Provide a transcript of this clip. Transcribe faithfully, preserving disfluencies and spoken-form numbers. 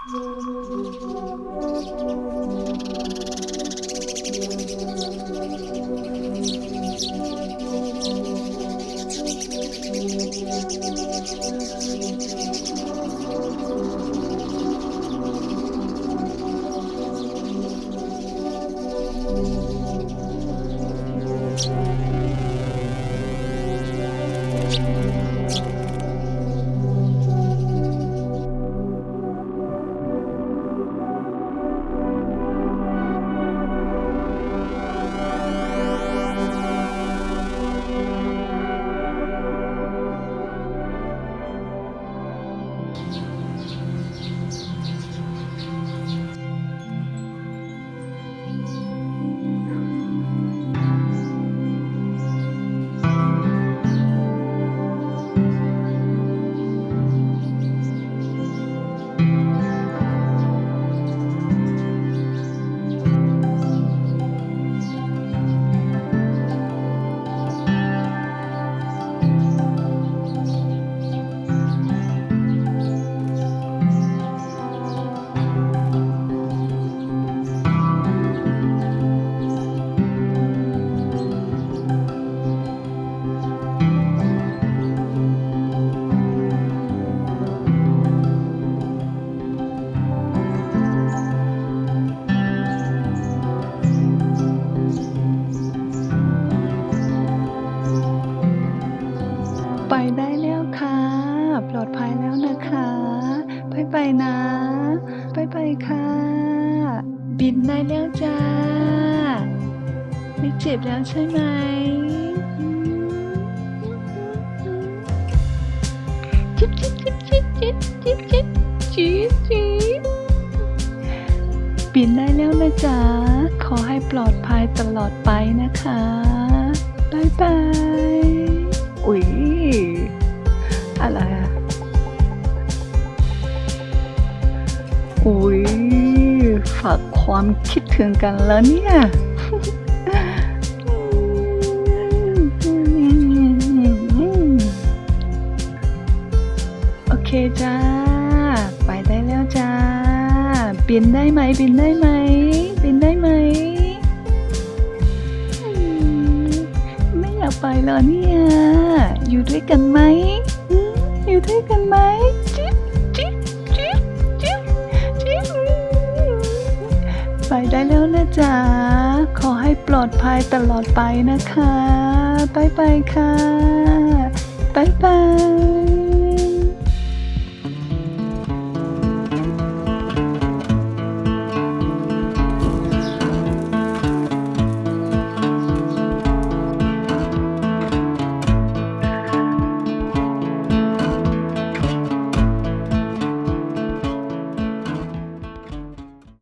ไปได้แล้วค่ะ ปลอดภัยแล้วนะคะ บ๊ายบายนะ บ๊ายบายค่ะ บินได้แล้วจ้า ไม่เจ็บแล้วใช่ไหม จิ๊บจิ๊บจิ๊บจิ๊บจิ๊บจิ๊บจิ๊บจิ๊บจิ๊บ บินได้แล้วนะจ๊ะ ขอให้ปลอดภัยตลอดไปนะคะ บ๊ายบาย อุ๊ย อะไรอะ อุ๊ย ฝากความคิดถึงกันแล้วเนี่ย โอเคจ้า ไปได้แล้วจ้า บินได้ไหม บินได้ไหม บินได้ไหม อืม ไม่อยากไปเหรอเนี่ย อยู่ด้วยกันไหม อืม อยู่ด้วยกันไหม จิ๊บจิ๊บจิ๊บจิ๊บจิ๊บ ไปได้แล้วนะจ๊ะ ขอให้ปลอดภัยตลอดไปนะคะ บ๊ายบายค่ะ บ๊ายบาย